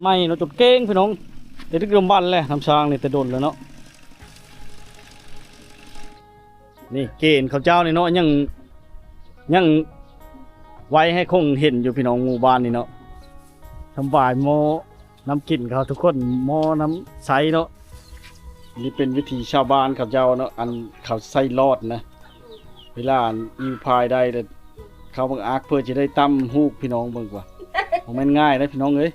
ໃໝ່ເນາະ ຈົນເກັ່ງພີ່ນ້ອງ ແຕ່ດຶກດຳບັນແຫຼະ ນ້ຳຊາງນີ້ແຕ່ດົນແລ້ວເນາະ. ນີ້ເກນເຂົາເຈົ້ານີ້ເນາະ ຍັງ ຍັງໄວ້ໃຫ້ຄົງເຫັນຢູ່ພີ່ນ້ອງ ໝູ່ບ້ານນີ້ເນາະ. ສຳບາຍ ໝໍ້ນ້ຳກິນເຂົາທຸກຄົນ ໝໍ້ນ້ຳໃຊ້ເນາະ. ນີ້ເປັນວິຖີຊາວບ້ານເຂົາເຈົ້າເນາະ ອັນເຂົາໃຊ້ຫຼອດນະ ເວລາອັນອີ່ວພາຍໄດ້ແລ້ວ ເຂົາບັກອັກເພື່ອຈະໄດ້ຕຳຫູກ ພີ່ນ້ອງເບິ່ງວ່າ ບໍ່ແມ່ນງ່າຍເດ້ພີ່ນ້ອງເອີຍ.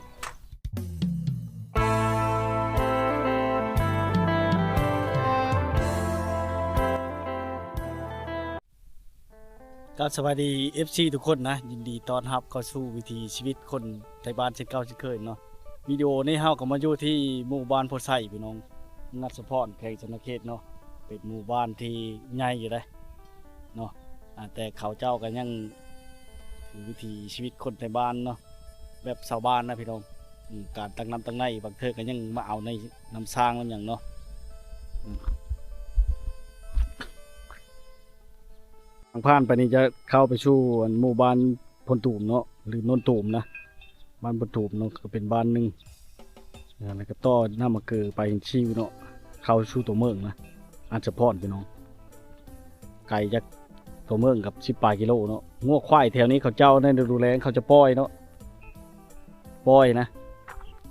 ກາບສະບາຍດີ ເອັຟຊີ ທຸກຄົນນະ ຍິນດີຕ້ອນຮັບເຂົ້າສູ່ວິຖີຊີວິດຄົນໄທບ້ານເຊັ່ນເກົ່າເຊັ່ນເຄີຍເນາະ. ວິດີໂອນີ້ເຮົາກໍມາຢູ່ທີ່ໝູ່ບ້ານໂພໄຊພີ່ນ້ອງ ເມືອງນາສະພອນ ແຂວງສະຫວັນນະເຂດເນາະ. ເປັນໝູ່ບ້ານທີ່ໃຫຍ່ຢູ່ເດ້ເນາະ ອາ ແຕ່ເຂົາເຈົ້າກໍຍັງ ວິຖີຊີວິດຄົນໄທບ້ານເນາະ ແບບຊາວບ້ານນະພີ່ນ້ອງ. ອາ ການຕັກນ້ຳຕັກໃນບາງເທື່ອກໍຍັງມາເອົາໃນນ້ຳຊາງນ້ຳຫຍັງເນາະ. ອາ ທາງຜ່ານໄປນີ້ຈະເຂົ້າໄປສູ່ອັນໝູ່ບ້ານໂພນຕູມເນາະ ຫຼື ໂນນຕູມນະ ບ້ານໂພນຕູມເນາະ ກໍເປັນບ້ານໜຶ່ງ. ອາ ແລ້ວກໍຕໍ່ນ້ຳມະເກີໄປເຫັນຊີວເນາະ ເຂົ້າສູ່ຕົວເມືອງນະ ອາດສະພອນພີ່ນ້ອງ ໄກຈາກຕົວເມືອງກັບສິບປາຍກິໂລເນາະ. ງົວຄວາຍແຖວນີ້ເຂົາເຈົ້າໃນລະດູແລ້ງເຂົາຈະປ່ອຍເນາະ ປ່ອຍນະ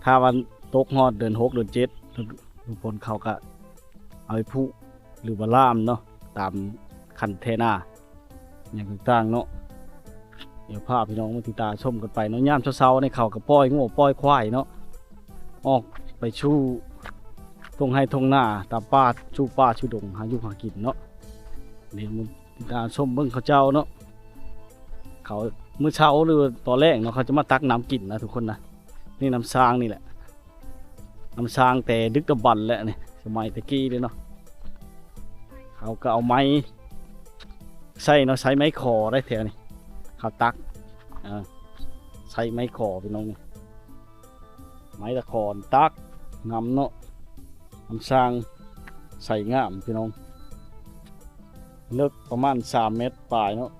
ຖ້າວ່າຕົກຮອດເດືອນຫົກເດືອນເຈັດ ລະດູຝົນເຂົາກະເອົາໄປຜູກ ຫຼືວ່າລ່າມເນາະ ຕາມຄັນແຖນາຫຍັງຕ່າງໆເນາະ. ດຽວພາພີ່ນ້ອງມາຕິດຕາມຊົມກັນໄປເນາະ. ຍາມເຊົ້າໆນີ້ເຂົາກໍປ່ອຍງົວປ່ອຍຄວາຍເນາະ ອອກໄປສູ່ທົ່ງໄຮ່ທົ່ງນາ ຕາມປ່າ ສູ່ປ່າສູ່ດົງ ຫາຢູ່ຫາກິນເນາະ. ດຽວມາຕິດຕາມຊົມເບິ່ງເຂົາເຈົ້າເນາະ ເຂົາມື້ເຊົ້າ ຫຼື ຕອນແລງເນາະ ເຂົາຈະມາຕັກນ້ຳກິນນະທຸກຄົນນະ. ນີ້ນ້ຳຊາງນີ້ແຫຼະ ນ້ຳຊາງແຕ່ດຶກດຳບັນແຫຼະນີ້ ສະໄໝແຕ່ກີ້ເດ້ເນາະ. ເຂົາກໍເອົາໄມ້ໃສ່ເນາະ ໃຊ້ໄມ້ຂໍໄດ້ແຖວນີ້ ເຂົາຕັກ ເອີ ໃຊ້ໄມ້ຂໍພີ່ນ້ອງນີ້ ໄມ້ຕະຂອນຕັກນ້ຳເນາະ. ນ້ຳຊາງໃສງາມພີ່ນ້ອງ ເລິກປະມານສາມແມັດປາຍເນາະ.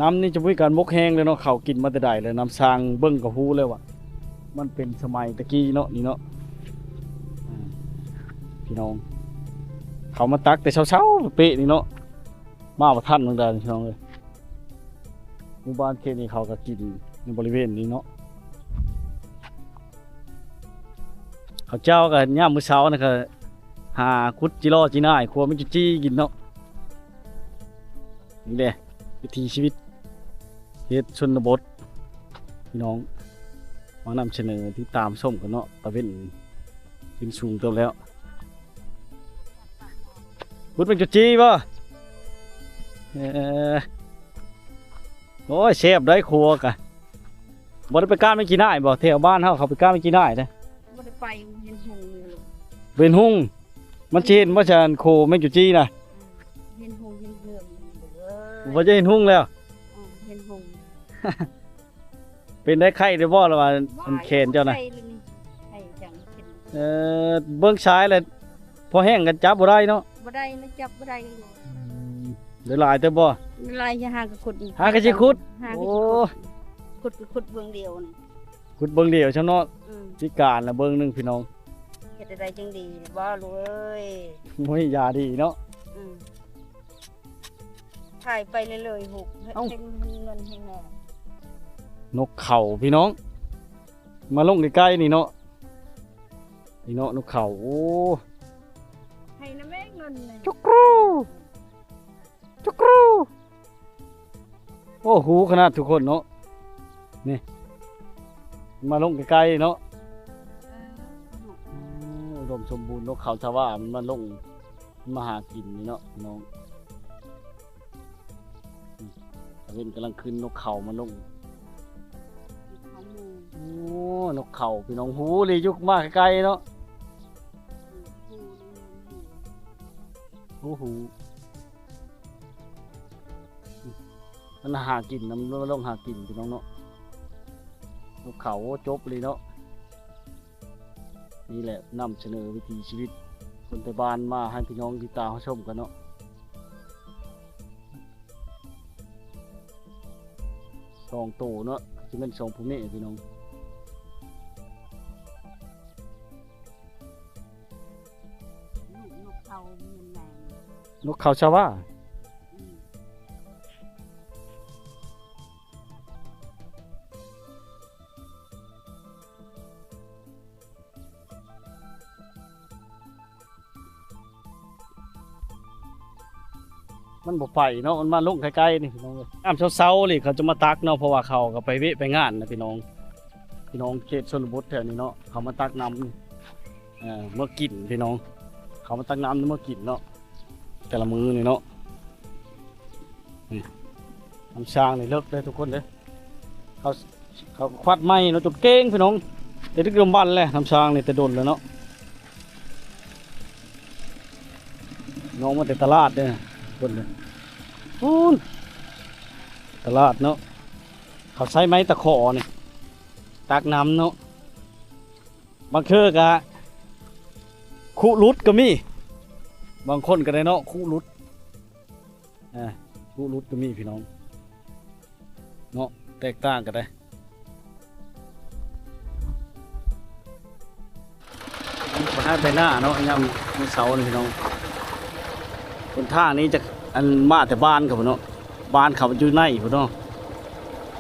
ນ້ຳນີ້ຈະບໍ່ມີການໝົກແຫ້ງເລີຍເນາະ ເຂົາກິນມາແຕ່ໃດແລ້ວ ນ້ຳຊາງເບິ່ງກໍຮູ້ແລ້ວວ່າມັນເປັນສະໄໝແຕ່ກີ້ເນາະ ນີ້ເນາະ. ອາ ພີ່ນ້ອງ ເຂົາມາຕັກແຕ່ເຊົ້າໆເປະໆນີ້ເນາະ ມາບໍ່ທັນເບິ່ງໄດ້ພີ່ນ້ອງເອີຍ. ໝູ່ບ້ານເຂດນີ້ເຂົາກໍກິນໃນບໍລິເວນນີ້ເນາະ. ເຂົາເຈົ້າກໍຍາມມື້ເຊົ້ານະ ກໍຫາຂຸດຈີຫຼໍ່ຈີໜ້າຍ ຂົ້ວແມງຈູຈີ້ກິນເນາະ. ນີ້ແຫຼະວິຖີຊີວິດເຂດຊົນນະບົດ ພີ່ນ້ອງ ມານຳສະເໜີ ຕິດຕາມຊົມກັນເນາະ. ຕາເວັນຂຶ້ນສູງເຕີບແລ້ວ. ຂຸດແມງຈູຈີ່ບໍ່? ເອີ ໂອ້ຍ ແຊບໄດ໋ ຂົ້ວກະ. ບໍ່ໄດ້ໄປກ້າແມງຈີ່ໜ້າຍບໍ່? ແຖວບ້ານເຮົາເຂົາໄປກ້າແມງຈີ່ໜ້າຍເດ້. ບໍ່ໄດ້ໄປ ເຫັນຮຸ່ງຢູ່. ເຫັນຮຸ່ງ? ມັນຊິເຫັນບໍ່ຊັ້ນ ໂຄແມງຈູຈີ່ນະ? ເຫັນຮຸ່ງເຫັນເຮືອງ. ບໍ່ຈະເຫັນຮຸ່ງແລ້ວ? ເອີ ເຫັນຮຸ່ງ. ເປັນໄດ້ໄຂ້ໄດ້ບໍ່ລະວ່າ ອັນແຂນເຈົ້ານະ? ໄຂ້ເລີຍນີ້ ໄຂ້ຈັງເປັນ. ເອີ ເບິ່ງສາຍແລ້ວ ພໍແຫ້ງກໍຈັບບໍ່ໄດ້ເນາະ. ບໍ່ໄດ້ນະ ຈັບບໍ່ໄດ້. ອືມ ໄດ້ຫຼາຍເຕີບບໍ່? ໄດ້ຫຼາຍ ຫາກໍຂຸດ ຫາກໍຊິຂຸດ. ຫາກໍຊິຂຸດ. ໂອ້ ຂຸດກໍຂຸດເບື້ອງດຽວນີ້ ຂຸດເບື້ອງດຽວຊະເນາະ. ອືມ ພິການລະເບື້ອງໜຶ່ງພີ່ນ້ອງ. ເຮັດໄດ້ຈັ່ງດີບໍ່ລູກເອີຍ? ໂອ້ຍ ຢາດີເນາະ. ອືມ ຂາຍໄປເລື້ອຍໆ ຫຸກ ເຮັດ ເອົ້າ ເຮັດເງິນໃຫ້ແມ່. ນົກເຂົາພີ່ນ້ອງ ມາລົງໃກ້ໆນີ້ເນາະ. ນີ້ເນາະ ນົກເຂົາ. ໂອ້ ໃຫ້ນະແມ່ເງິນນີ້. ຈຸກຣູ ຈຸກຣູ. ໂອ້ ຫູຂະໜາດທຸກຄົນເນາະ. ນີ້ ມາລົງໃກ້ໆເນາະ. ເອີ ອຸດົມສົມບູນ ນົກເຂົາຊາວາ ມັນມາລົງ ມາຫາກິນນີ້ເນາະພີ່ນ້ອງ. ຕາເວັນກຳລັງຂຶ້ນ ນົກເຂົາມາລົງ. ໂອ້ ນົກເຂົາພີ່ນ້ອງ ຫູເລີຍ ຢູ່ມາໃກ້ໆເນາະ. ໂອ້ໂຫ ມັນຫາກິນນຳ ມັນລົງຫາກິນພີ່ນ້ອງເນາະ. ນົກເຂົາ ໂອ້ ຈົບເລີຍເນາະ. ນີ້ແຫຼະ ນຳສະເໜີວິຖີຊີວິດຄົນໄທບ້ານມາໃຫ້ພີ່ນ້ອງຕິດຕາມຮັບຊົມກັນເນາະ. ສອງໂຕເນາະ ຊິແມ່ນສອງຜູ້ແມ່ພີ່ນ້ອງ. ນົກເຂົາຊາວາ. ມັນບໍ່ໄປເນາະ ມັນມາລົງໃກ້ໆນີ້ພີ່ນ້ອງເອີຍ. ຍາມເຊົ້າໆນີ້ເຂົາຈະມາຕັກເນາະ ເພາະວ່າເຂົາກໍໄປວຽກໄປງານນະພີ່ນ້ອງ. ພີ່ນ້ອງເຂດຊົນນະບົດແຖວນີ້ເນາະ ເຂົາມາຕັກນ້ຳ ເອີ ເມືອກິນພີ່ນ້ອງ. ເຂົາມາຕັກນ້ຳເມືອກິນເນາະ ແຕ່ລະມື້ນີ້ເນາະ. ນີ້ ນ້ຳສ້າງນີ້ເລິກເດ້ທຸກຄົນເດ້. ເຂົາ ເຂົາຄວັດໃໝ່ເນາະ ຈົນເກັ່ງພີ່ນ້ອງ. ແຕ່ດຶກດຳບັນແຫຼະ ນ້ຳສ້າງນີ້ແຕ່ດົນແລ້ວເນາະ. ນ້ອງມາແຕ່ຕະຫຼາດເດ້ ຄົນເດ້. ພຸ້ນ ຕະຫຼາດເນາະ. ເຂົາໃຊ້ໄມ້ຕະຂໍນີ້ ຕັກນ້ຳເນາະ. ບາງເທື່ອກະຄຸຫຼຸດກໍມີ ບາງຄົນກໍໄດ້ເນາະ ຄຸຫຼຸດ. ອ່າ ຄຸຫຼຸດກໍມີພີ່ນ້ອງເນາະ ແຕກຕ່າງກັນໄດ໋. ໄປໄຮ່ໄປນາເນາະ ຍາມມື້ເຊົ້ານີ້ພີ່ນ້ອງ. ຫົນທາງນີ້ຈະ ອັນ ມາແຕ່ບ້ານເຂົາເນາະ ບ້ານເຂົາຢູ່ໃນພຸ້ນເນາະ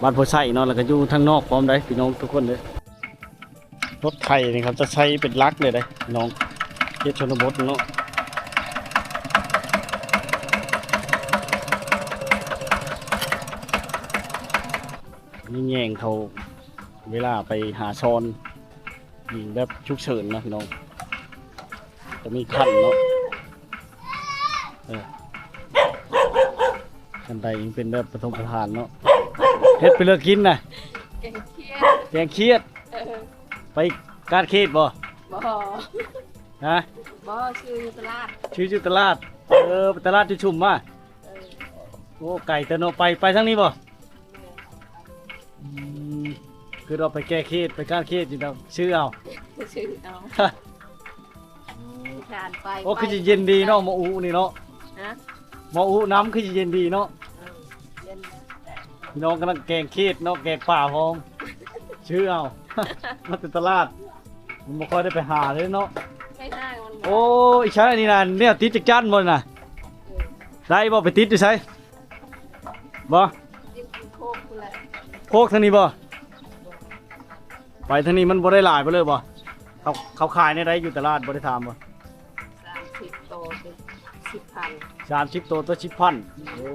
ບ້ານໂພໄຊເນາະ ແລ້ວກໍຢູ່ທາງນອກພ້ອມໄດ໋ພີ່ນ້ອງທຸກຄົນເດີ. ລົດໄຖນີ້ເຂົາຈະໃຊ້ເປັນຫຼັກເລີຍເດ້ພີ່ນ້ອງ ເຂດຊົນນະບົດເນາະ. ມີແຍງເຂົາເວລາໄປຫາຊອນ ຍິງແບບສຸກເສີນນະພີ່ນ້ອງ. ຈະມີຂັ້ນເນາະ ເອີ ຂັ້ນໃດຍັງເປັນແບບປະຖົມປະຖານເນາະ. ເຮັດໄປເລີກກິນນະ ແກງຂຽດ ແກງຂຽດ. ເອີ ໄປການເຂດບໍ່? ບໍ່ ຮະ? ບໍ່ ຊື້ຢູ່ຕະຫຼາດ ຊື້ຢູ່ຕະຫຼາດ. ເອີ ໄປຕະຫຼາດຈຸຊຸມມາ. ເອີ ໂອ້ ໄກແຕ່ເນາະ ໄປ ໄປທາງນີ້ບໍ່? ອືມ ຄືວ່າໄປແກ້ເຂດ ໄປການເຂດຢູ່ດອກ ຊື້ເອົາ ຊື້ເອົາ. ໂອ້ ຄືຊິເຢັນດີເນາະ ມາອຸນີ້ເນາະ. ຮະ? ມາອຸນ້ຳຄືຊິເຢັນດີເນາະ. ເອີ ເຢັນ. ພີ່ນ້ອງກຳລັງແກງເຂດເນາະ ແກງປາພ້ອມ ຊື້ເອົາ ມາແຕ່ຕະຫຼາດ. ມັນບໍ່ຄ່ອຍໄດ້ໄປຫາເດ້ເນາະ. ໂອ້ ອີ່ໃສນີ້ນະ ແນວຕິດຈັກຈັ່ນບໍ່ນະ? ເອີ ໄດ້ບໍ່ ໄປຕິດຢູ່ໃສ? ບໍ່ ໂຄກທາງນີ້ບໍ່? ໄປທາງນີ້ມັນບໍ່ໄດ້ຫຼາຍປານເລີຍບໍ່? ເຂົາ ເຂົາຂາຍແນວໃດຢູ່ຕະຫຼາດ ບໍ່ໄດ້ຖາມບໍ່? ສາມສິບໂຕ ສິບພັນ ສາມສິບໂຕຕໍ່ສິບພັນ. ໂອ້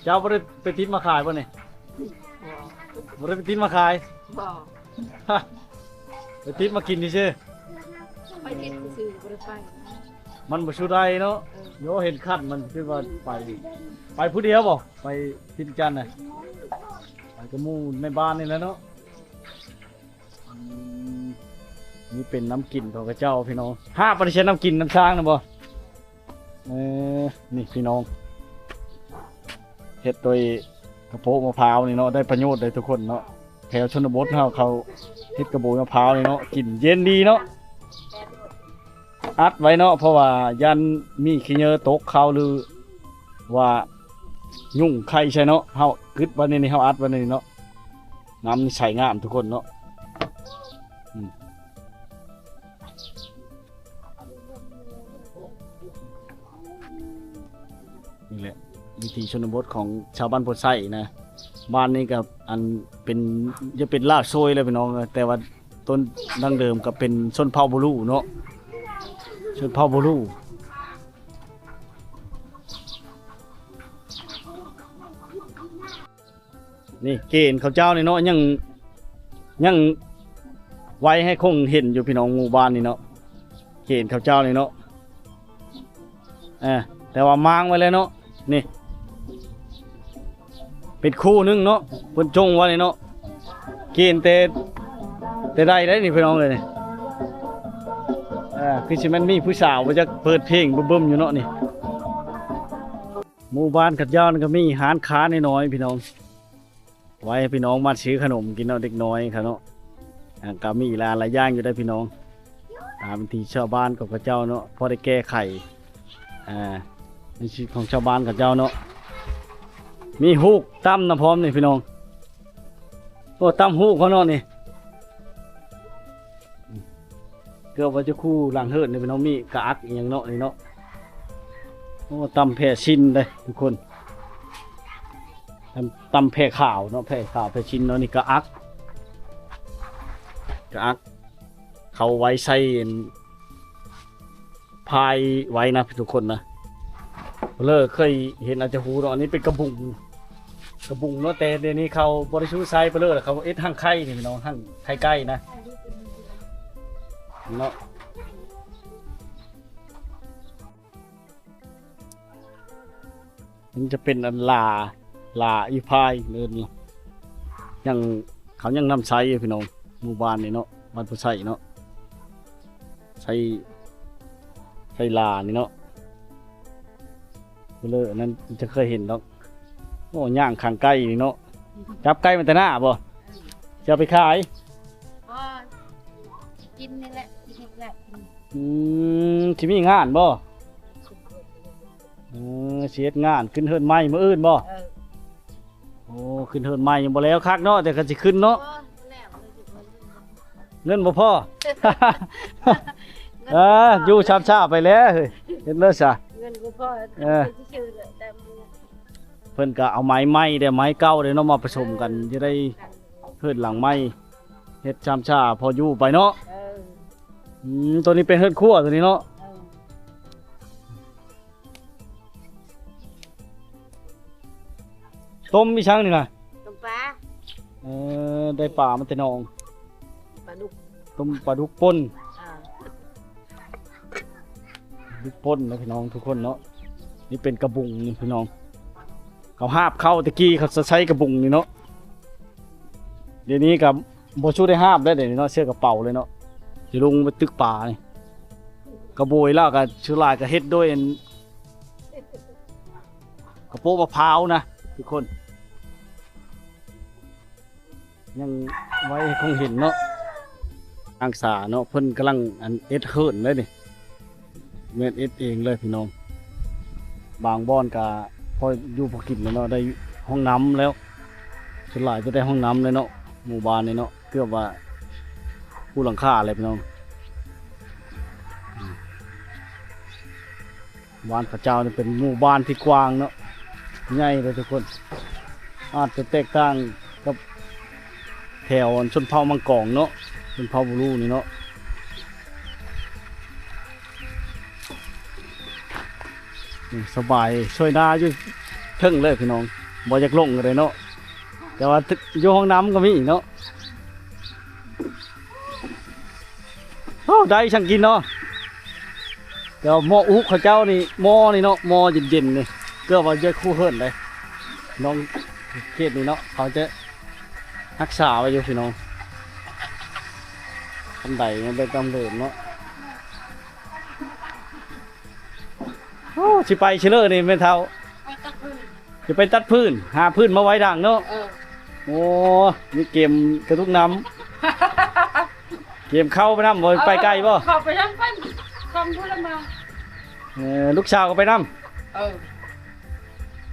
ເຈົ້າບໍ່ໄດ້ໄປຕິດມາຂາຍບໍ່ນີ້? ບໍ່ ບໍ່ໄດ້ໄປຕິດມາຂາຍ? ບໍ່ ໄປຕິດມາກິນຊື່ໆ. ໄປເຮັດຊື່ໆ ບໍ່ໄດ້ໄປ. ມັນບໍ່ສູ້ໄດ້ເນາະ. ເອີ ໂຍ ເຫັນຄັນມັນຄືວ່າໄປ ໄປຜູ້ດຽວບໍ່? ໄປຕິດຈັນນະ ໄປກັບໝູ່ໃນບ້ານນີ້ແຫຼະເນາະ. ອືມ ນີ້ເປັນນ້ຳກິນຂອງເຂົາເຈົ້າພີ່ນ້ອງ. ຫາປະຕິເສດນ້ຳກິນນ້ຳຊ້າງນະບໍ່? ເອີ ນີ້ພີ່ນ້ອງ ເຮັດໂດຍກະໂປະມະພ້າວນີ້ເນາະ ໄດ້ປະໂຫຍດເດ້ທຸກຄົນເນາະ. ແຖວຊົນນະບົດເຮົາເຂົາເຮັດກະໂປະມະພ້າວນີ້ເນາະ ກິນເຢັນດີເນາະ. ອັດໄວ້ເນາະ ເພາະວ່າຢ້ານມີຂີ້ເຫຍື້ຕົກເຂົ້າ ຫຼືວ່າຍຸງໄຂ່ໃສ່ເນາະ. ເຮົາກຶດໄວ້ໃນນີ້ ເຮົາອັດໄວ້ໃນນີ້ເນາະ. ນ້ຳນີ້ໃສງາມທຸກຄົນເນາະ. ອືມ ນີ້ແຫຼະ ວິຖີຊົນນະບົດຂອງຊາວບ້ານໂພໄຊນະ. ບ້ານນີ້ກໍອັນເປັນ ຈະເປັນລາວໂຊຍແລ້ວພີ່ນ້ອງ ແຕ່ວ່າຕົ້ນດັ້ງເດີມກໍເປັນຊົນເຜົ່າບູລູເນາະ ຊົນເຜົ່າບູລູ. ນີ້ເກນເຂົາເຈົ້ານີ້ເນາະ ຍັງ ຍັງໄວ້ໃຫ້ຄົງເຫັນຢູ່ພີ່ນ້ອງ ໝູ່ບ້ານນີ້ເນາະ ເກນເຂົາເຈົ້ານີ້ເນາະ. ເອີ ແຕ່ວ່າມ້າງໄວ້ແລ້ວເນາະ ນີ້ ເປັນຄູ່ໜຶ່ງເນາະ ເພິ່ນຈົ່ງໄວ້ເນາະ. ເກນແຕ່ ແຕ່ໃດໄດ໋ນີ້ພີ່ນ້ອງເອີຍນີ້. ເອີ ຄືຊິແມ່ນມີຜູ້ສາວບໍ່ຈັກ ເປີດເພງບຶ້ມໆຢູ່ເນາະນີ້. ໝູ່ບ້ານເຂົາເຈົ້ານັ້ນກໍມີຮ້ານຄ້ານ້ອຍໆ ພີ່ນ້ອງ ໄວ້ໃຫ້ພີ່ນ້ອງມາຊື້ຂະໜົມກິນເນາະ ເດັກນ້ອຍເຂົາເນາະ. ອ່າ ກໍມີຫຼາຍ ຫຼາຍຢ່າງຢູ່ເດ້ພີ່ນ້ອງ ຕາມທີ່ຊາວບ້ານຂອງເຂົາເຈົ້າເນາະ ພໍໄດ້ແກ້ໄຂ ອ່າ ໃນຊີວິດຂອງຊາວບ້ານເຂົາເຈົ້າເນາະ. ມີຫູກຕຳນຳພ້ອມນີ້ພີ່ນ້ອງ. ໂອ້ ຕຳຫູກເຂົາເນາະນີ້. ເກືອບວ່າຈະຄູ່ຫຼັງເຫີນນີ້ພີ່ນ້ອງ ມີກະອັກອີ່ຫຍັງເນາະນີ້ເນາະ. ໂອ້ ຕຳແຜ່ຊິນເດ້ທຸກຄົນ ຕຳ ຕຳແຜ່ຂາວເນາະ ແຜ່ຂາວແຜ່ຊິນເນາະ ນີ້ກະອັກ ກະອັກ ເຂົາໄວ້ໃສ່ພາຍໄວ້ນະທຸກຄົນນະ ເລີເຄີຍເຫັນອາດຈະຮູ້ເນາະ ອັນນີ້ເປັນກະບຸງ ກະບຸງເນາະ ແຕ່ດຽວນີ້ເຂົາບໍ່ໄດ້ໃຊ້ ເລີເຂົາເຮັດຮັງໄຂ່ນີ້ເນາະ ຮັງໄຂ່ໄກ່ນະເນາະ. ມັນຈະເປັນອັນຫຼ້າ ຫຼ້າອີພາຍເອີ້ນ ຍັງ ເຂົາຍັງນຳໃຊ້ຢູ່ພີ່ນ້ອງ ໝູ່ບ້ານນີ້ເນາະ ບ້ານຜູ້ໃຊ້ເນາະ ໃຊ້ ໃຊ້ຫຼ້ານີ້ເນາະ ເລີອັນນັ້ນຈະເຄີຍເຫັນດອກ. ໂອ້ ຍ່າງຂ້າງໄກ່ນີ້ເນາະ ຈັບໄກ່ມາແຕ່ໜ້າບໍ່ ຈະເອົາໄປຂາຍ? ບໍ່ ກິນນີ້ແຫຼະ ກິນນີ້ແຫຼະ. ອືມ ຊິມີງານບໍ່? ເອີ ຊິເຮັດງານຂຶ້ນເຮືອນໃໝ່ມື້ອື່ນບໍ່? ເອີ ໂອ້ ຂຶ້ນເຮືອນໃໝ່ຍັງບໍ່ແລ້ວຄັກເນາະ ແຕ່ກໍຊິຂຶ້ນເນາະ ບໍ່ແລ້ວ ເງິນບໍ່ພໍ ເອີ ຢູ່ຊ້ຳຊ້າໄປແລ້ວເຮີ້ຍ ເຮັດເລີຊະ ເງິນບໍ່ພໍ ເອີ ເພິ່ນກໍເອົາໄມ້ໃໝ່ແດ່ ໄມ້ເກົ່າແດ່ເນາະ ມາປະສົມກັນ ເອີ ຈະໄດ້ເຮືອນຫຼັງໃໝ່ ເຮັດຊ້ຳຊ້າພໍຢູ່ໄປເນາະ ເອີ ອືມ ໂຕນີ້ເປັນເຮືອນຄົວໂຕນີ້ເນາະ ເອີ ຕົ້ມອີ່ຫຍັງນີ້ນະ? ຕົ້ມປາ ເອີ ໄດ້ປາມາແຕ່ໜອງ ປາດຸກ ຕົ້ມປາດຸກປົ່ນ ອ່າ ດຸກປົ່ນນະພີ່ນ້ອງທຸກຄົນເນາະ ນີ້ເປັນກະບຸງນີ້ພີ່ນ້ອງ ເຂົາຫາບເຂົ້າ ແຕ່ກີ້ເຂົາຈະໃຊ້ກະບຸງນີ້ເນາະ ດຽວນີ້ກໍບໍ່ສູ້ໄດ້ຫາບແລ້ວ ດຽວນີ້ເນາະ ເສື້ອກະເປົາເລີຍເນາະ ຊິລົງໄປຕຶກປານີ້ ກະໂບຍແລ້ວກໍສ່ວນຫຼາຍກໍເຮັດໂດຍອັນ ກະໂປະມະພ້າວນະທຸກຄົນ ຍັງໄວ້ໃຫ້ຄົງເຫັນເນາະ ທາງສາເນາະ ເພິ່ນກຳລັງອັນເຮັດເຮືອນເລີຍນີ້ ແມ່ນເຮັດເອງເລີຍພີ່ນ້ອງ ບາງບ່ອນກະພໍຢູ່ພໍກິນແລ້ວເນາະ ໄດ້ຫ້ອງນ້ຳແລ້ວ ສ່ວນຫຼາຍຈະໄດ້ຫ້ອງນ້ຳເລີຍເນາະ ໝູ່ບ້ານນີ້ເນາະ ເກືອບວ່າຄູ່ຫຼັງຄາເລີຍພີ່ນ້ອງ. ບ້ານເຂົາເຈົ້ານີ້ເປັນໝູ່ບ້ານທີ່ກວ້າງເນາະ ໃຫຍ່ເລີຍທຸກຄົນ ອາດຈະແຕກຕ່າງກັບແຖວຊົນເຜົ່າມັງກອງເນາະ ຊົນເຜົ່າບລູນີ້ເນາະ ນີ້ສະບາຍ ຊ່ວຍນາຢູ່ເທິງເລີຍພີ່ນ້ອງ ບໍ່ຢາກລົງກໍໄດ້ເນາະ ແຕ່ວ່າຢູ່ຫ້ອງນ້ຳກໍມີເນາະ. ໂອ້ ໄດ້ສັງກິນເນາະ ແຕ່ວ່າໝໍ້ອຸເຂົາເຈົ້ານີ້ ໝໍ້ນີ້ເນາະ ໝໍ້ເຢັນໆນີ້ ເກືອບວ່າຈະຄູ່ເຮືອນເດ້ ນ້ອງເຂດນີ້ເນາະ ເຂົາຈະຮັກສາໄວ້ຢູ່ພີ່ນ້ອງ ຄັນໃດມັນໄປຕາມເດີມເນາະ. ໂອ້ ຊິໄປຊິເລີນີ້ແມ່ເຖົ້າ ໄປຕັດຟືນ ຊິໄປຕັດຟືນ ຫາຟືນມາໄວ້ດັງເນາະ ເອີ ໂອ້ ມີເກມກະຕຸກນ້ຳ ເກມເຂົ້າໄປນຳບໍ່ ເອີ ໄປໄກບໍ່ ເຂົ້າໄປນຳ ໄປຄຳພຸ້ນລະມາ ເອີ ລູກສາວກໍໄປນຳ ເອີ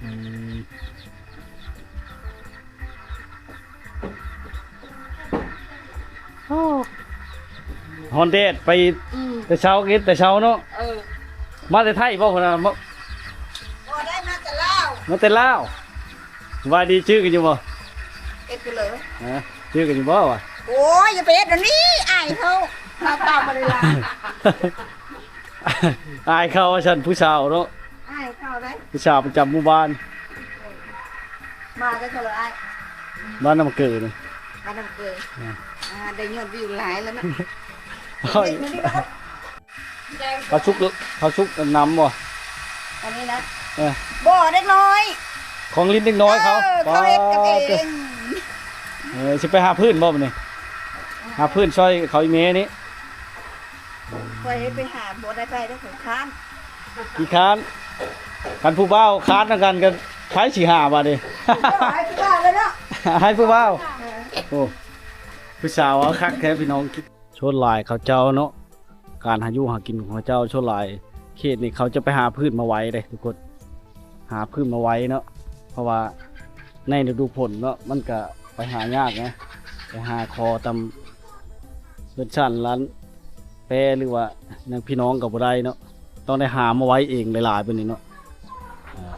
ອືມ. ໂອ້ ຮ້ອນແດດໄປ ອືມ ແຕ່ເຊົ້າ ເຮັດແຕ່ເຊົ້າເນາະ ເອີ ມາແຕ່ໄທບໍ່ພຸ້ນນະ ມາ ບໍ່ໄດ້ມາແຕ່ລາວ ມາແຕ່ລາວ ສະບາຍດີ ຈື່ກັນຢູ່ບໍ່ ເຮັດກັນເລີຍ ຮະ ຈື່ກັນຢູ່ບໍ່ວະ ໂອ້ຍ ຢ່າໄປເຮັດອັນນີ້ ອາຍເຂົາ ເຮົາຕາມບໍ່ໄດ້ລາວ ອາຍເຂົາວ່າຊັ້ນ ຜູ້ສາວເນາະ ອາຍເຂົາເດ້ ຜູ້ສາວປະຈຳໝູ່ບ້ານ ມາແຕ່ເຂົາເລີຍອ້າຍ ບ້ານນ້ຳເກີນີ້ ບ້ານນ້ຳເກີ ອ່າ ອ່າ ໄດ້ຍອດວິວຫຼາຍແລ້ວນະ ໂອ້ຍ ເຂົາຊຸກ ເຂົາຊຸກນຳບໍ່ ອັນນີ້ນະ ເອີ ບໍ່ ເດັກນ້ອຍ ຂອງຫຼິ້ນເດັກນ້ອຍເຂົາ ເອີ ເຂົາເຮັດກັນເອງ ເອີ ຊິໄປຫາຟືນບໍ່ບັດນີ້ ຫາຟືນຊ່ອຍເຂົາອີ່ແມ່ນີ້ ຂ້ອຍໄປຫາບໍ່ໄດ້ໄປເດ້ ຂ້ອຍຄ້ານ ຂີ້ຄ້ານ ຄັນຜູ້ບ່າວຄ້ານນຳກັນກໍໃຜຊິຫາບາດນີ້ ໃຫ້ຜູ້ບ່າວເລີຍເນາະ ໃຫ້ຜູ້ບ່າວ ເອີ ໂອ້ ຜູ້ສາວເອົາຄັກແທ້ພີ່ນ້ອງ ສ່ວນຫຼາຍເຂົາເຈົ້າເນາະ ການຫາຢູ່ຫາກິນຂອງເຂົາເຈົ້າ ສ່ວນຫຼາຍເຂດນີ້ເຂົາຈະໄປຫາຟືນມາໄວ້ເດ້ທຸກຄົນ ຫາຟືນມາໄວ້ເນາະ ເພາະວ່າໃນລະດູຝົນເນາະ ມັນກະໄປຫາຍາກນະ ໄປຫາຂໍຕາມເຮືອນຊານຮ້ານແປ ຫຼືວ່ານຳພີ່ນ້ອງກໍບໍ່ໄດ້ເນາະ ຕ້ອງໄດ້ຫາມາໄວ້ເອງຫຼາຍໆ ແບບນີ້ເນາະ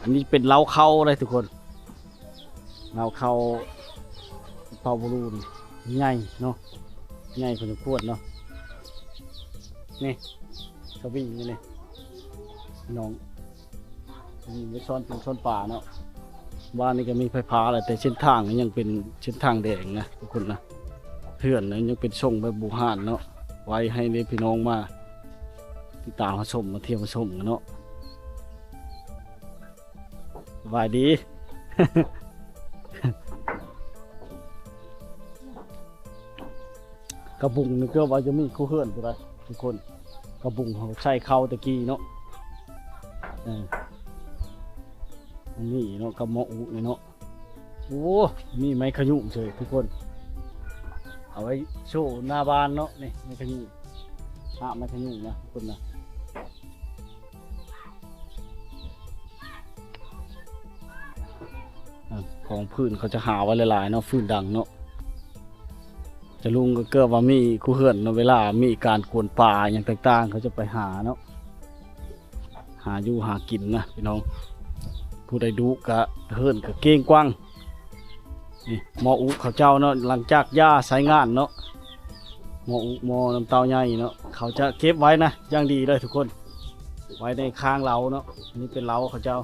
ອັນນີ້ເປັນເລົ້າເຂົ້າເດ້ທຸກຄົນ ເລົ້າເຂົ້າເຜົ່າບລູນ ໃຫຍ່ເນາະ ໃຫຍ່ພໍສົມຄວນເນາະ. ນີ້ສະວິງນີ້ ນ້ອງ ນີ້ໄປຊ້ອນປູຊ້ອນປາເນາະ. ບ້ານນີ້ກໍມີໄຟຟ້າແລ້ວ ແຕ່ເສັ້ນທາງຍັງເປັນເສັ້ນທາງແດງນະທຸກຄົນນະ ເຮືອນຍັງເປັນຊົງແບບບູຮານເນາະ. ໄວ້ໃຫ້ເດ້ພີ່ນ້ອງມາຕິດຕາມມາຊົມ ມາທ່ຽວມາຊົມກັນເນາະ. ສະບາຍດີ. ກະບຸງນີ້ເກືອບວ່າຈະມີຄູ່ເຮືອນພຸ້ນໃດທຸກຄົນ. ກະບຸງເຮົາໃສ່ເຂົ້າແຕ່ກີ້ເນາະ. ເອີ ອັນນີ້ເນາະ ກັບໝໍອຸນີ້ເນາະ. ໂອ້ ມີໄມ້ຂະຍຸງເສີຍທຸກຄົນ ເອົາໄວ້ໂຊໜ້າບ້ານເນາະ. ນີ້ໄມ້ຂະຍຸງ ຫາກໄມ້ຂະຍຸງນະທຸກຄົນນະ. ອາ ກອງຟືນເຂົາຈະຫາໄວ້ຫຼາຍໆເນາະ ຟືນດັງເນາະ. ຈະລຸງກໍເກືອບວ່າມີຄູ່ເຮືອນເນາະ ເວລາມີການກວນປາຫຍັງຕ່າງໆ ເຂົາຈະໄປຫາເນາະ ຫາຢູ່ຫາກິນນະພີ່ນ້ອງ. ຜູ້ໃດດຸກະເຮືອນກະເກ້ງກວ້າງ. ນີ້ໝໍອຸເຂົາເຈົ້າເນາະ ຫຼັງຈາກຢ່າໃຊ້ງານເນາະ ໝໍອຸໝໍນ້ຳເຕົ້າໃຫຍ່ເນາະ ເຂົາຈະເກັບໄວ້ນະຢ່າງດີເລີຍທຸກຄົນ ໄວ້ໃນຄາງເລົ້າເນາະ. ນີ້ເປັນເລົ້າເຂົາເຈົ້າ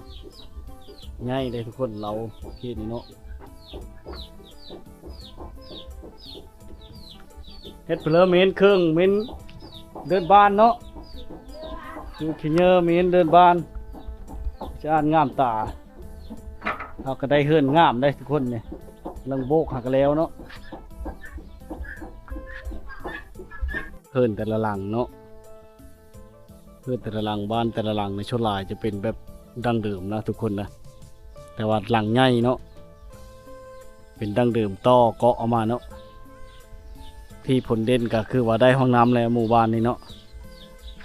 ໃຫຍ່ເດ້ທຸກຄົນ ເລົ້າເຂດນີ້ເນາະ. ເຮັດເພີເໝັນເຄື່ອງ ເໝັນເດີ່ນບ້ານເນາະ ຄືຂີ້ເຫຍື້ອເໝັນເດີ່ນບ້ານ ສະອາດງາມຕາ. ເຮົາກໍໄດ້ເຮືອນງາມໄດ໋ທຸກຄົນນີ້ ເລື່ອງໂບກຫາກະແລ້ວເນາະ. ເຮືອນແຕ່ລະຫຼັງເນາະ ເຮືອນແຕ່ລະຫຼັງ ບ້ານແຕ່ລະຫຼັງໃນສ່ວນຫຼາຍຈະເປັນແບບດັ້ງເດີມນະທຸກຄົນນະ ແຕ່ວ່າຫຼັງໃຫຍ່ເນາະ ເປັນດັ້ງເດີມຕໍ່ເກາະອອກມາເນາະ. ທີ່ພົ້ນເດັ່ນກໍຄືວ່າໄດ້ຫ້ອງນ້ຳແລ້ວ ໝູ່ບ້ານນີ້ເນາະ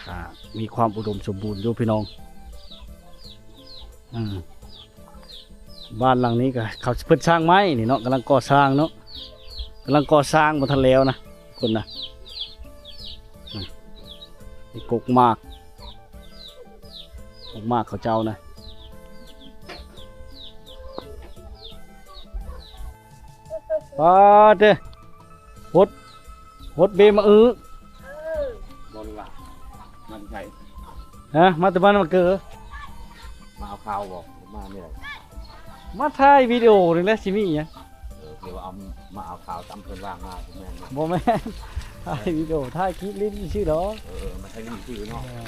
ອ່າ ມີຄວາມອຸດົມສົມບູນຢູ່ພີ່ນ້ອງ. ອືມ ບ້ານຫຼັງນີ້ກໍເຂົາເພິ່ນສ້າງໃໝ່ນີ້ເນາະ ກຳລັງກໍ່ສ້າງເນາະ ກຳລັງກໍ່ສ້າງບໍ່ທັນແລ້ວນະຄົນນະ. ອືມ ມີກົກໝາກ ກົກໝາກເຂົາເຈົ້ານະ. ປາເຕ ຫົດ ຫົດເບມະອື ບໍ່ຮູ້ວ່າມັນໃຜ ຮະ ມາແຕ່ບ້ານມະເກີ ມາເອົາຂ່າວບໍ່ ມານີ້ແຫຼະ ມາຖ່າຍວິດີໂອນີ້ແຫຼະ ຊິມີຫຍັງ ເອີ ດຽວເອົາມາເອົາຂ່າວຕາມເພິ່ນວ່າງມາ ບໍ່ແມ່ນບໍ່ ບໍ່ແມ່ນ ຖ່າຍວິດີໂອ ຖ່າຍຄລິບຫຼິ້ນຊື່ດອກ ເອີ ມາຖ່າຍຫຼິ້ນຊື່ເນາະ ເອີ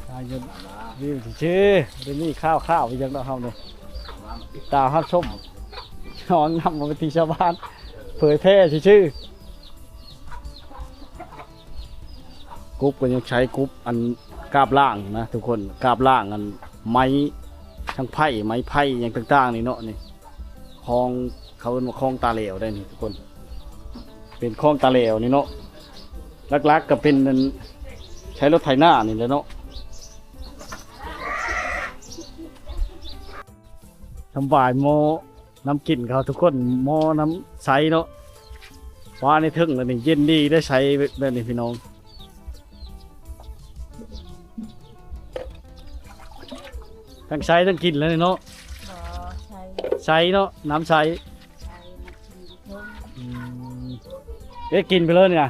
ຖ່າຍຢູ່ ມາ ວິວຊື່ໆ ບໍ່ໄດ້ມີຂ່າວໆ ອີ່ຫຍັງດອກເຮົານີ້ ມາ ຕາມຮັບຊົມ ນ້ອງນຳມາເປັນທີ່ຊາວບ້ານ ເຜີຍແຜ່ຊື່ໆ. ກົບກໍຍັງໃຊ້ກົບອັນກາບລ້າງນະທຸກຄົນ ກາບລ້າງອັນໄມ້ທັງໄຜ່ ໄມ້ໄຜ່ຫຍັງຕ່າງໆນີ້ເນາະ ນີ້ ຄອງ ເຂົາເອີ້ນວ່າຄອງຕາແຫຼວໄດ໋ນີ້ທຸກຄົນ ເປັນຄອງຕາແຫຼວນີ້ເນາະ ຫຼັກໆກໍເປັນອັນ ໃຊ້ລົດໄຖນານີ້ແຫຼະເນາະ. ທຳບາຍໝໍ້ ນ້ຳກິນເຂົາທຸກຄົນ ໝໍ້ນ້ຳໃສເນາະ ວ້າໃນເທິງແລ້ວນີ້ ເຢັນດີໄດ້ໃຊ້ແບບນີ້ພີ່ນ້ອງ ທັງໃຊ້ທັງກິນແລ້ວນີ້ເນາະ ບໍ່ ໃສ ໃສເນາະ ນ້ຳໃສ ໃສ ອືມ ເອະ ກິນໄປເລີຍນີ້ນະ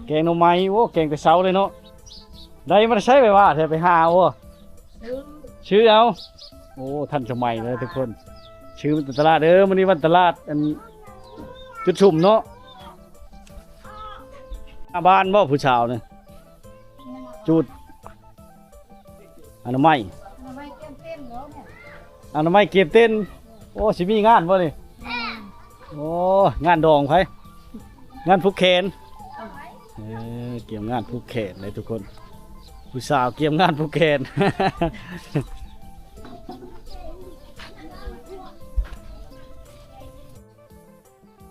ແກງໜໍ່ໄມ້ ແກງໜໍ່ໄມ້ ໂອ້ ແກງແຕ່ເຊົ້າເລີຍເນາະ ໄດ້ມາແຕ່ໃສໄປວ່າແທ້ ໄປຫາ ໂອ້ ຊື້ ຊື້ເອົາ ໂອ້ ທັນສະໄໝເດີທຸກຄົນ ຊື້ມາແຕ່ຕະຫຼາດເດີ ມື້ນີ້ວັນຕະຫຼາດ ອັນ ຈຸດຊຸມເນາະ ໜ້າບ້ານບໍ່ຜູ້ສາວນີ້ ຈູດ ອະນາໄມ ອະນາໄມກຽມເຕັ້ນ ໂອ້ ຊິມີງານບໍ່ນີ້ ໂອ້ ງານດອງໃຜ ງານຜູກແຂນ ເອີ ກຽມງານຜູກແຂນເດ້ທຸກຄົນ ຜູ້ສາວກຽມງານຜູກແຂນ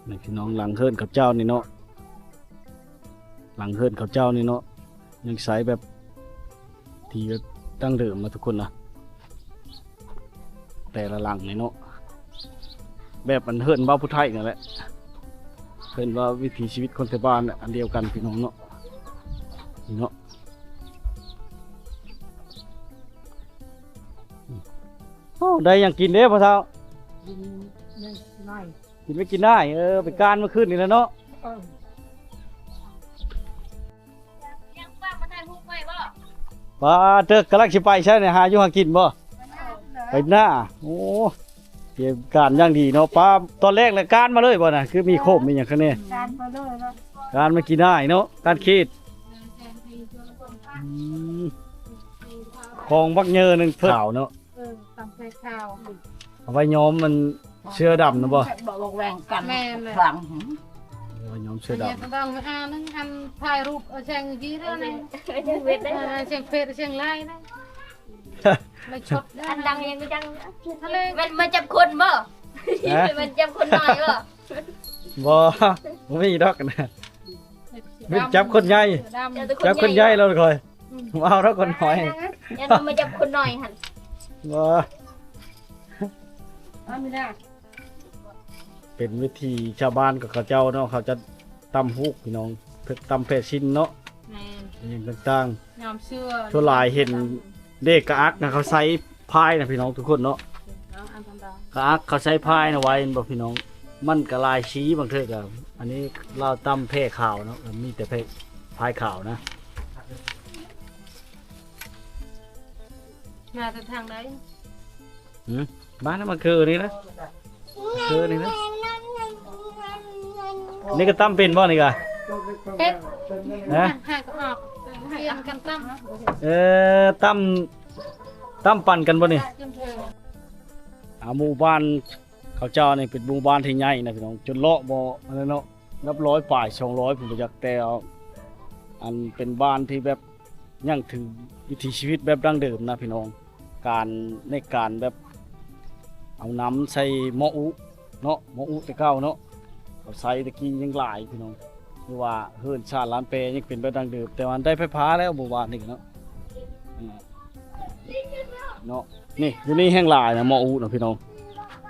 ນີ້ພີ່ນ້ອງ ຫຼັງເຮືອນເຂົາເຈົ້ານີ້ເນາະ ຫຼັງເຮືອນເຂົາເຈົ້ານີ້ເນາະ ຍັງໃຊ້ແບບທີ່ແບບດັ້ງເດີມນະທຸກຄົນນະ ແຕ່ລະຫຼັງນີ້ເນາະ ແບບອັນເຮືອນເວົ້າຜູ້ໄທນັ້ນແຫຼະ ເພິ່ນວ່າວິຖີຊີວິດຄົນແຖວບ້ານອັນດຽວກັນພີ່ນ້ອງເນາະ ນີ້ເນາະ. ໂອ້ ໄດ້ຫຍັງກິນເດ້ພໍ່ເຖົ້າ? ກິນໄດ້ ກິນໄດ້ ເອີ ໄປການມື້ຄືນນີ້ແຫຼະເນາະ. ເອີ ຍັງປ້າມາຖ່າຍຮູບໄວ້ບໍ່? ປ້າເຕີກ ກຳລັງຊິໄປໃສນີ້ ຫາຢູ່ຫາກິນບໍ່? ໄປນາ. ໂອ້ ກຽມການຢ່າງດີເນາະ. ປ້າ ຕອນແລກລະການມາເລີຍບໍ່ນະ? ຄືມີໂຄມມີຫຍັງຂ້າງໃນ? ການມາເລີຍເນາະ ການມາກິນໄດ້ເນາະ ການເຂດ. ອືມ ຂອງບັກເຍີໜຶ່ງເພິ່ນຂາວເນາະ. ເອີ ຕຳແພຂາວ ເອົາໄວ້ຍ້ອມມັນເສື້ອດຳນະບໍ່? ບໍ່ແຫວ່ງກັນ ແມ່ນແຫຼະ ຄັ້ງ ເອົາໄວ້ຍ້ອມເສື້ອດຳ. ອັນນີ້ກໍຕ້ອງ ອັນ ອັນຖ່າຍຮູບເອົາແສງຈີນແລ້ວນີ້ ເຮັດໄດ້ ເອີ ແສງເຟດແສງລາຍນະ ໄລສົດ ອັນດັງຍັງບໍ່ດັງ ທະເລ ແມ່ນມາຈັບຄົນບໍ່? ຮະ? ແມ່ນຈັບຄົນນ້ອຍບໍ່? ບໍ່ ບໍ່ມີດອກນະ. ຈັບຄົນໃຫຍ່ ຈັບຄົນໃຫຍ່ແລ້ວຄ່ອຍ ອືມ ເອົາດອກຄົນນ້ອຍ ຢ່ານຳມາຈັບຄົນນ້ອຍຫັ້ນ. ບໍ່ ເປັນວິຖີຊາວບ້ານຂອງເຂົາເຈົ້າເນາະ ເຂົາຈະຕຳຫູກພີ່ນ້ອງ ເພິກຕຳແພຊິນເນາະ. ແມ່ນ ອີ່ຫຍັງຕ່າງໆ ຍາມເຊື່ອ ສ່ວນຫຼາຍເຫັນເດ້ກະອັກນະ ເຂົາໃສ່ພາຍນະພີ່ນ້ອງທຸກຄົນເນາະ. ເອົາອັນທຳດາ ກະອັກເຂົາໃສ່ພາຍນະໄວ້ ເຫັນບໍ່ພີ່ນ້ອງ? ມັນກະຫຼາຍສີ ບາງເທື່ອກະ ອັນນີ້ລາວຕຳແພຂາວເນາະ ມີແຕ່ແພ ພາຍຂາວນະ. ມາແຕ່ທາງໃດ? ຫື ມານຳ ມາຄືນີ້ນະ ຄືນີ້ນະ. ນີ້ກໍຕຳເປັນບໍ່ນີ້ກະ? ເປັນ ຮະ? ຫາກໍອອກ ປ່ຽນກັນຕຳ. ເອີ ຕຳ ຕຳປັ່ນກັນບໍ່ນີ້? ເອີ ອ່າ ໝູ່ບ້ານເຂົາເຈົ້ານີ້ເປັນໝູ່ບ້ານທີ່ໃຫຍ່ນະພີ່ນ້ອງ ຈົນເລາະບໍ່ອັນນັ້ນເນາະ. ນັບຮ້ອຍປາຍ ສອງຮ້ອຍ ຜູ້ບໍ່ຈັກ ແຕ່ອັນເປັນບ້ານທີ່ແບບຍັງຖືກວິຖີຊີວິດແບບດັ້ງເດີມນະພີ່ນ້ອງ. ການ ໃນການແບບເອົານ້ຳໃສ່ໝໍ້ອຸເນາະ ໝໍ້ອຸແຕ່ເກົ່າເນາະ ເຂົາໃຊ້ແຕ່ກີ້ຍັງຫຼາຍພີ່ນ້ອງ. ຫຼືວ່າເຮືອນຊານລານແປຍັງເປັນແບບດັ້ງເດີມ ແຕ່ວ່າໄດ້ໄຟຟ້າແລ້ວໝູ່ບ້ານນີ້ເນາະ. ອືມ ເນາະ ນີ້ຢູ່ນີ້ແຮ່ງຫຼາຍນະ ໝໍ້ອຸນະພີ່ນ້ອງ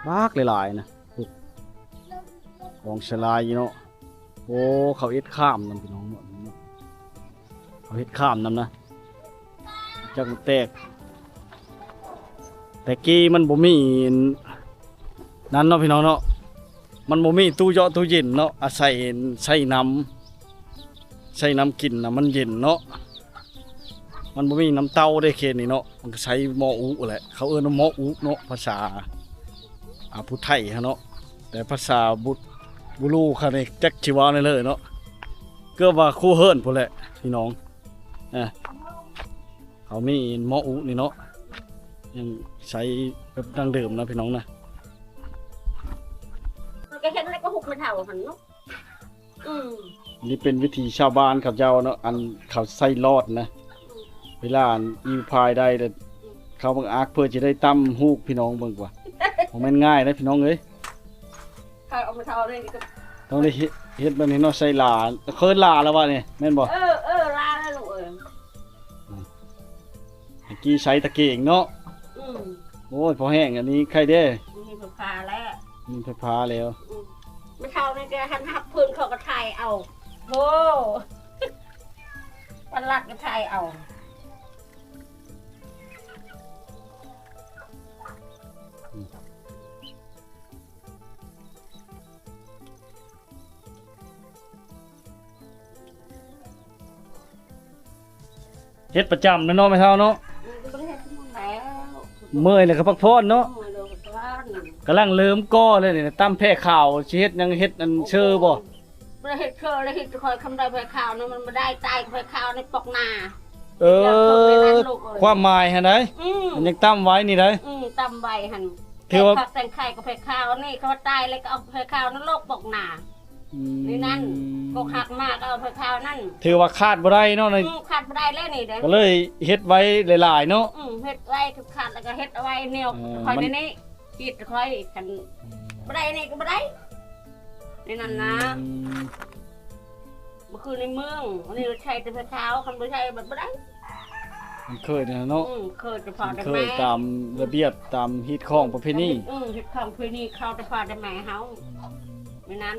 ບັກຫຼາຍໆນະ. ຂອງສະລາຍເນາະ. ໂອ້ ເຂົາເຮັດຂ້າມນຳພີ່ນ້ອງເນາະ ເຂົາເຮັດຂ້າມນຳນະ ຈັກມັນແຕກ. ແຕ່ກີ້ມັນບໍ່ມີນັ້ນເນາະພີ່ນ້ອງເນາະ ມັນບໍ່ມີຕູ້ເຢາະຕູ້ເຢັນເນາະ ອາໄສໃຊ້ນ້ຳ ໃຊ້ນ້ຳກິນນະ ມັນເຢັນເນາະ. ມັນບໍ່ມີນ້ຳເຕົ້າເດ້ເຂດນີ້ເນາະ ມັນກໍໃຊ້ໝໍ້ອຸແຫຼະ ເຂົາເອີ້ນວ່າໝໍ້ອຸເນາະ ພາສາ ອ່າ ຜູ້ໄທຫັ້ນເນາະ. ແຕ່ພາສາບຸ ບຸລູເຂົານີ້ຈັກຊິເວົ້າແນວເລີຍເນາະ ເກືອບວ່າຄູ່ເຮືອນພຸ້ນແຫຼະພີ່ນ້ອງ. ອ່າ ເຂົາມີໝໍ້ອຸນີ້ເນາະ ຍັງໃຊ້ແບບດັ້ງເດີມນະພີ່ນ້ອງນະ. ມັນກໍເຮັດແລ້ວກໍຫຸກໄມ້ເຖົ້າຫັ້ນເນາະ. ອືມ ນີ້ເປັນວິຖີຊາວບ້ານເຂົາເຈົ້າເນາະ ອັນເຂົາໃຊ້ຫຼອດນະ ເວລາອັນອີ່ພາຍໄດ້ແລ້ວ ເຂົາບັງອາກເພື່ອຈະໄດ້ຕຳຫູກພີ່ນ້ອງເບິ່ງກວ່າ ບໍ່ແມ່ນງ່າຍເດ້ພີ່ນ້ອງເອີຍ. ເຂົາເອົາມາເທົ່ານີ້ກໍຕ້ອງໄດ້ເຮັດ ເຮັດແບບນີ້ເນາະ ໃສ່ຫຼາ ເຄີຍຫຼາແລ້ວວະນີ້ ແມ່ນບໍ່? ເອີ ເອີ ຫຼາແລ້ວລູກເອີຍ. ອືມ ຕະກີ້ໃຊ້ຕະເກງເນາະ. ອືມ ໂອ້ຍ ພໍແຫ້ງອັນນີ້ໄຄເດ້ ມີໄຟຟ້າແລ້ວ ມີໄຟຟ້າແລ້ວ. ອືມ ແມ່ເຖົ້ານີ້ກໍຫັນຮັບພື້ນເຂົາກໍຖ່າຍເອົາ. ໂອ້ ປະຫຼັດກໍຖ່າຍເອົາ. ອືມ ເຮັດປະຈຳແລ້ວເນາະແມ່ເຖົ້າເນາະ. ອືມ ບໍ່ໄດ້ເຮັດແລ້ວ ເມື່ອຍແລ້ວກໍພັກຜ່ອນເນາະ. ເມື່ອຍແລ້ວກໍພັກຜ່ອນ ກຳລັງເລີ່ມກໍ່ເລີຍນີ້ ຕຳແພຂາວ ຊິເຮັດຫຍັງ ເຮັດອັນເຊີບໍ່? ບໍ່ໄດ້ເຮັດເຊີ ແລ້ວເຮັດຄ່ອຍຄຳໃດແພຂາວນະ ມັນບໍ່ໄດ້ ຕາຍແພຂາວໃນປອກໜ້າ. ເອີ ຄວາມໝາຍຫັ້ນໃດ໋. ອືມ ມັນຍັງຕຳໄວ້ນີ້ໃດ໋. ອືມ ຕຳໄວ້ຫັ້ນ ຖືວ່າແຕ່ງໄຂ່ກັບແພຂາວນີ້ ເຂົາວ່າຕາຍແລ້ວກໍເອົາແພຂາວນັ້ນໂລກປອກໜ້າ. ອືມ ນີ້ນັ້ນ ກົກຫັກມາກໍເອົາແພຂາວນັ້ນ ຖືວ່າຂາດບໍ່ໄດ້ເນາະ. ອືມ ຂາດບໍ່ໄດ້ແລ້ວນີ້ເດ້ ກໍເລີຍເຮັດໄວ້ຫຼາຍໆເນາະ. ອືມ ເຮັດໄວ້ຄືຂາດແລ້ວກໍເຮັດເອົາໄວ້ແນວ ເອີ ຄ່ອຍ ມັນ ໃນນີ້ ຄິດຄ່ອຍ ຄັນ ອືມ ບໍ່ໄດ້ນີ້ກໍບໍ່ໄດ້ ໃນນັ້ນນະ. ອືມ ບໍ່ຄືໃນເມືອງ ອັນນີ້ໃຊ້ແຕ່ແພຂາວ ຄັນບໍ່ໃຊ້ມັນບໍ່ໄດ້. ມັນເຄີຍນະເນາະ. ອືມ ເຄີຍແຕ່ພໍ່ແຕ່ແມ່ ເຄີຍຕາມລະບຽບ ຕາມຮີດຄອງປະເພນີ. ອືມ ຮີດຄອງປະເພນີເຂົາແຕ່ພໍ່ແຕ່ແມ່ເຮົາ. ອືມ ໃນນັ້ນ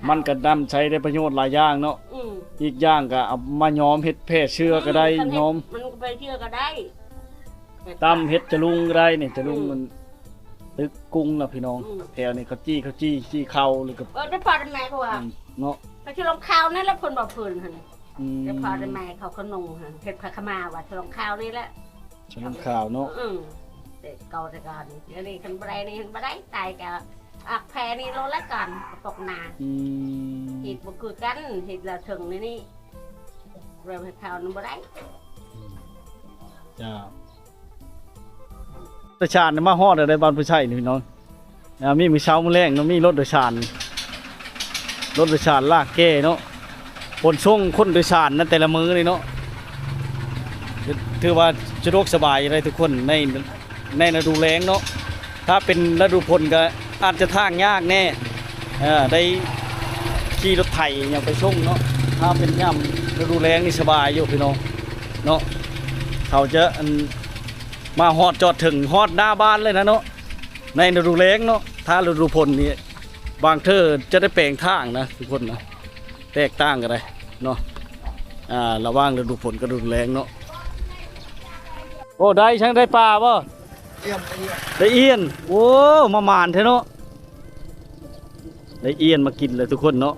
ມັນກໍນຳໃຊ້ໄດ້ປະໂຫຍດຫຼາຍຢ່າງເນາະ. ອືມ ອີກຢ່າງກໍເອົາມາຍ້ອມເຮັດແພເສື້ອກໍໄດ້. ອືມ ຍ້ອມ ມັນກໍແພເສື້ອກໍໄດ້ ຕຳເຮັດຈະລຸງກໍໄດ້ນີ້ ຈະລຸງ ອືມ ມັນ ຕຶກກຸງລະພີ່ນ້ອງ. ອືມ ແຖວນີ້ເຂົາຈີ່ ເຂົາຈີ່ ຈີ່ເຂົ້າ ຫຼືກໍ ເອີ ແຕ່ພໍ່ແຕ່ແມ່ເຂົາວ່າ ອືມ ເນາະ ເຂົາຊິລົງຂ່າວນັ້ນລະ ເພິ່ນບອກເພິ່ນຫັ້ນ. ອືມ ແຕ່ພໍ່ແຕ່ແມ່ເຂົາກໍນຸ່ງຫັ້ນ ເຮັດຜ້າຂາວມ້າວ່າຊິລົງຂ່າວນີ້ແຫຼະ ຊິລົງຂ່າວເນາະ. ອືມ ແຕ່ເກົ່າແຕ່ກ່ອນ ດຽວນີ້ຄັນບໍ່ໄດ້ນີ້ ຄັນບໍ່ໄດ້ຕາຍກໍອອກແພນີ້ໂລດລະກ່ອນ ກະປົກໜ້າ. ອືມ ເຮັດບໍ່ຄືກັນ ເຮັດລະເຖິງນີ້ນີ້ ເລີ່ມເຮັດຂ່າວນັ້ນບໍ່ໄດ້. ອືມ ເຈົ້າ. ໂດຍສານມາຮອດແລ້ວເດ້ ບ້ານຜູ້ໃຊ້ນີ້ພີ່ນ້ອງ. ອ່າ ມີມື້ເຊົ້າມື້ແລງເນາະ ມີລົດໂດຍສານ ລົດໂດຍສານລາກແກ່ເນາະ ຂົນສົ່ງຄົນໂດຍສານນະ ແຕ່ລະມື້ນີ້ເນາະ ຖືວ່າສະດວກສະບາຍຢູ່ໃດ໋ທຸກຄົນ ໃນ ໃນລະດູແລ້ງເນາະ. ຖ້າເປັນລະດູຝົນກໍອາດຈະທາງຍາກແດ່ ເອີ ໄດ້ຂີ່ລົດໄຖຫຍັງໄປສົ່ງເນາະ. ຖ້າເປັນຍາມລະດູແລ້ງນີ້ສະບາຍຢູ່ພີ່ນ້ອງເນາະ ເຂົາຈະ ອັນ ມາຮອດຈອດເຖິງ ຮອດໜ້າບ້ານເລີຍນະເນາະ ໃນລະດູແລ້ງເນາະ. ຖ້າລະດູຝົນນີ້ ບາງເທື່ອຈະໄດ້ແປງທາງນະທຸກຄົນນະ ແຕກຕ່າງກັນໄດ໋ເນາະ ອ່າ ລະຫວ່າງລະດູຝົນກັບລະດູແລ້ງເນາະ. ໂອ້ ໄດ້ ຊ່າງໄດ້ປາບໍ່? ໄດ້ອ່ຽນ ໂອ້ ມາໝານແທ້ເນາະ ໄດ້ອ່ຽນມາກິນແລ້ວທຸກຄົນເນາະ.